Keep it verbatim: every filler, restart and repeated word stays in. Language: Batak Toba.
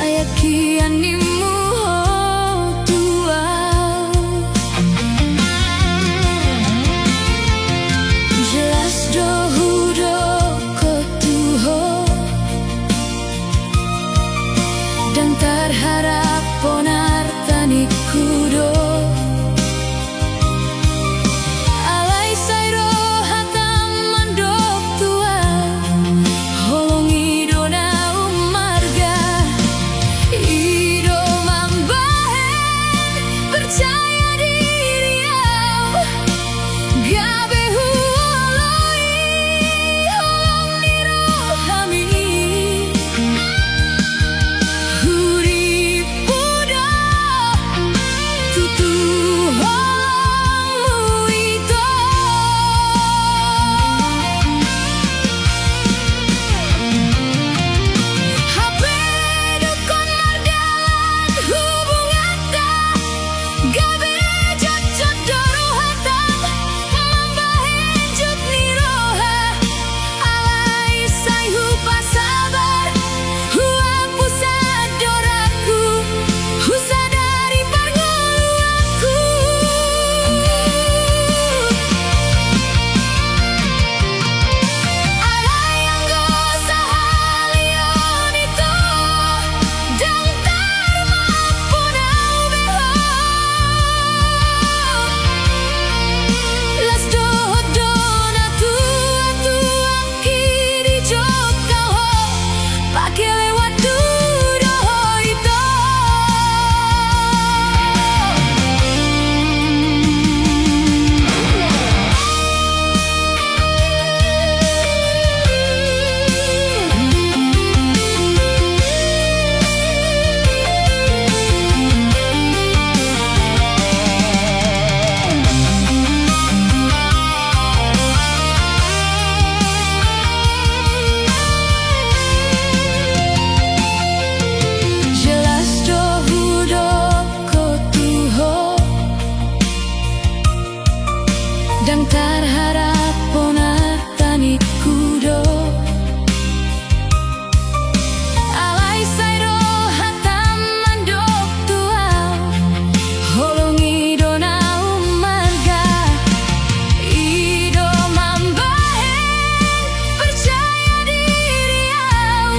Ai anggiat nimmu ho tu au. Jelas do hudok ho tu ho. Ndang tarharap on arta ningku do. Alai sai rohatam mandok tu au. Holong i do na ummarga. I do mambahen percaya diri au. Gabe huoloi holong ni roham i. Hurippu do tutu holongmu ito. Hape dung on mardalan hubunganta, gabe jotjot do rohatam mambahen jut ni roha. Alai sai hupasabar, huhapus andorangku, husadari parngoluanku. Alai anggo sahali on ito, ndang tarmampo na ube ho. Las dohot do na tuatua, anggi dijongkal ho, pake lewat tu do ho ito. Jelas do hudok ho tu ho. Ndang tarharap on arta ningku do. Alai sai rohatam mandok tu au. Holong i do na ummarga. I do mambahen percaya diri au.